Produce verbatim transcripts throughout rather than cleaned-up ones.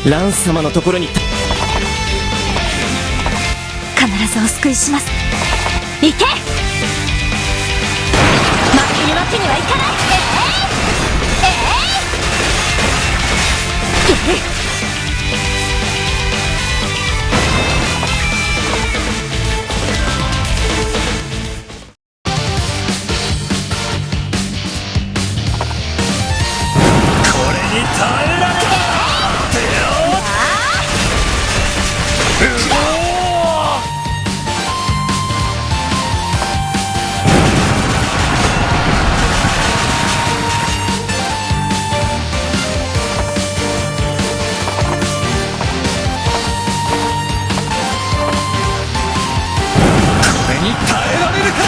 ランス様のところに。必ずお救いします。行け！負けるわけにはいかない。ええ！ええ！これに耐えられるか！てよ！うおー！これに耐えられるか！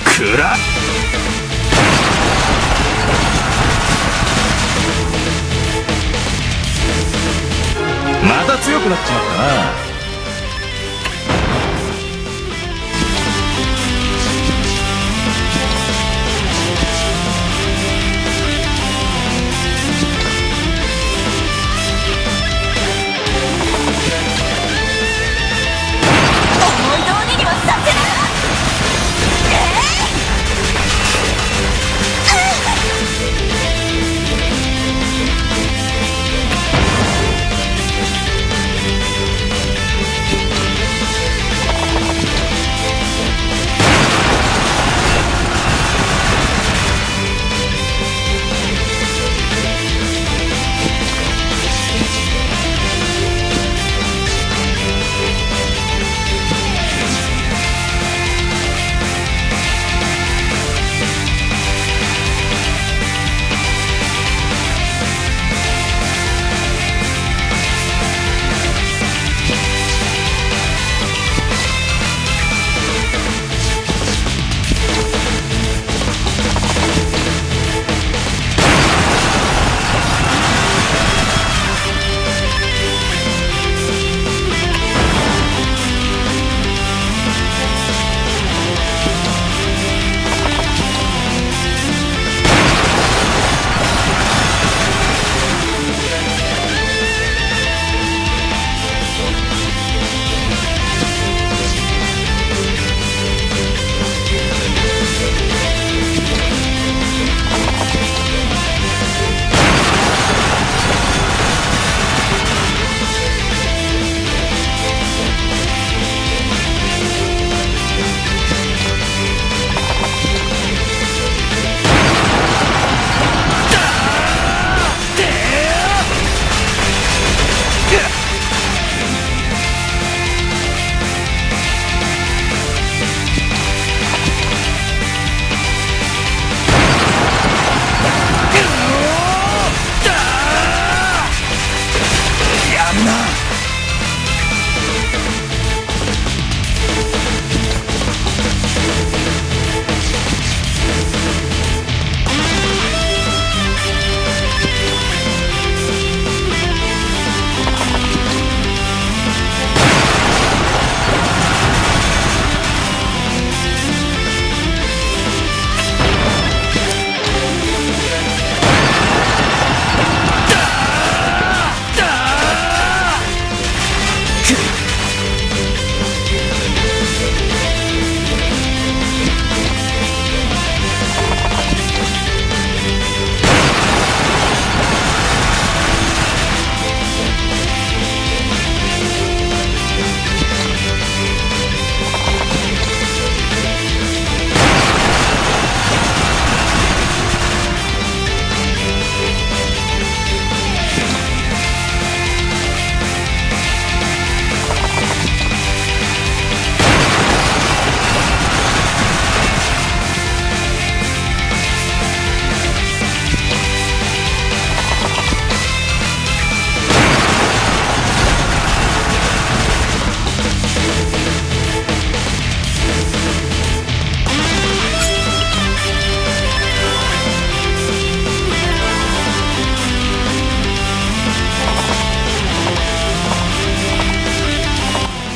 くらまた強くなっちまったな。思い通りにはさせない！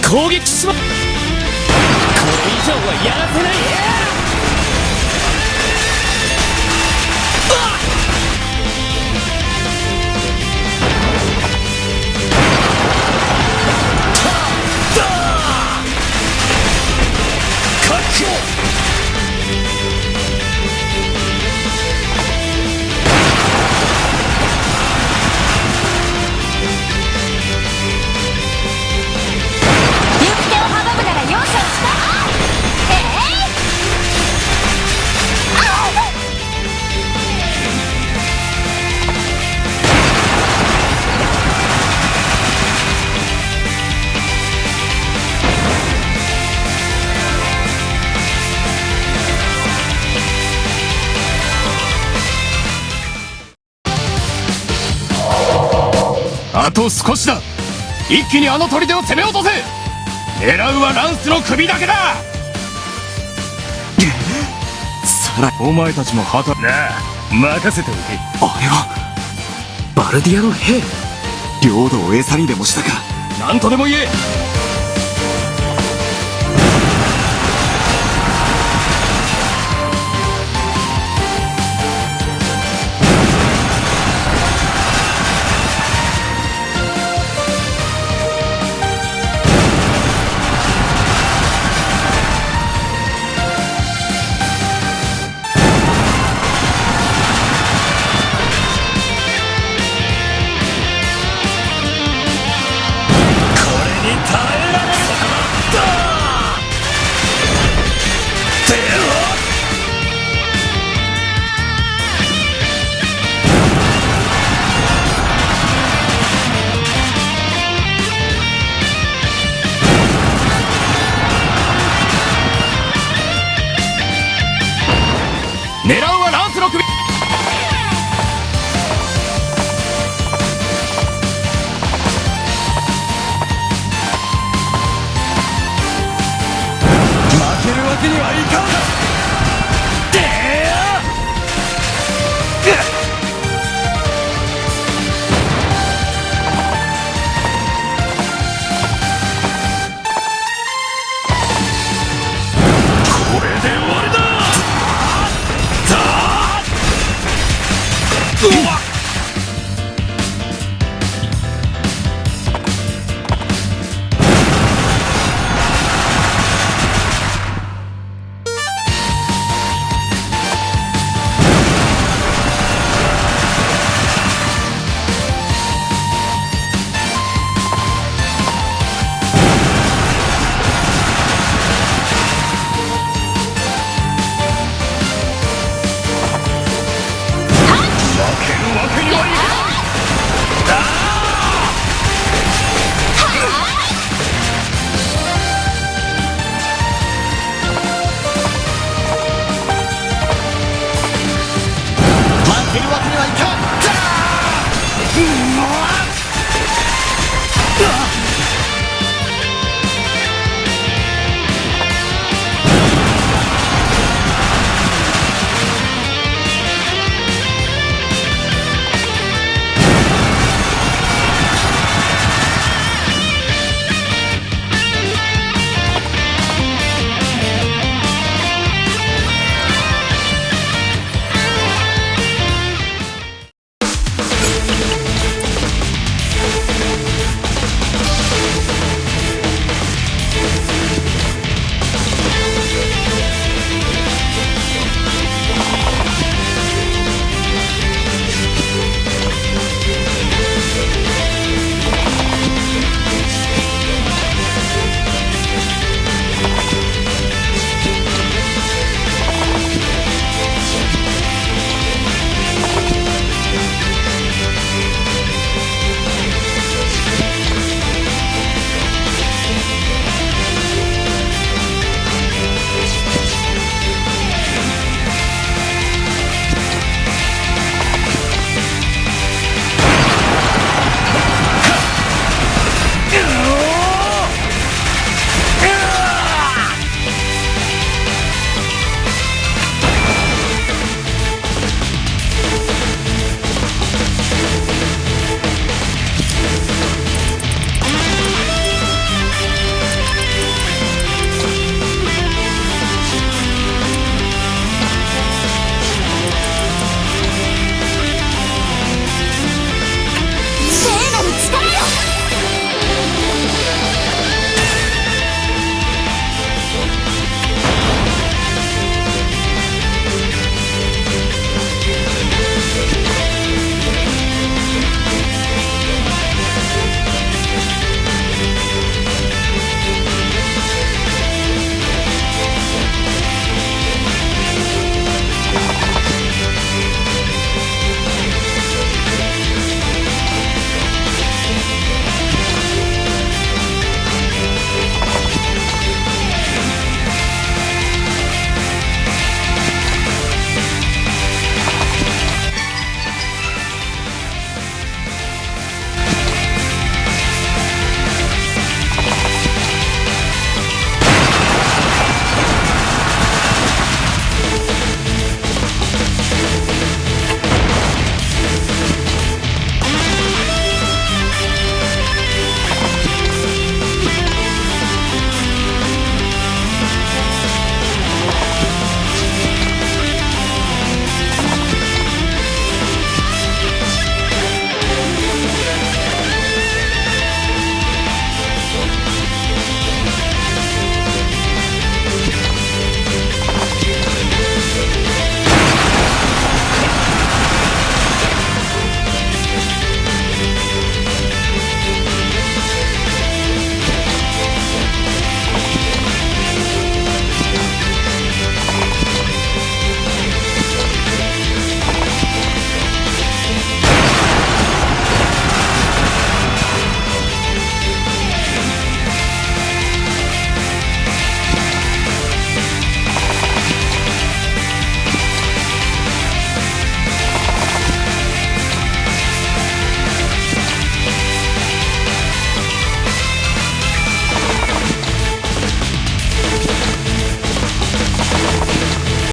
攻撃しま、これ以上はやらせない。行く手を阻むなら容赦をした。えい！あと少しだ。一気にあの砦を攻め落とせ。狙うはランスの首だけだ。さら、お前たちも旗、なあ、任せておけ。あれはバルディアの兵？領土を餌にでもしたか。何とでも言え。これに耐えられるか。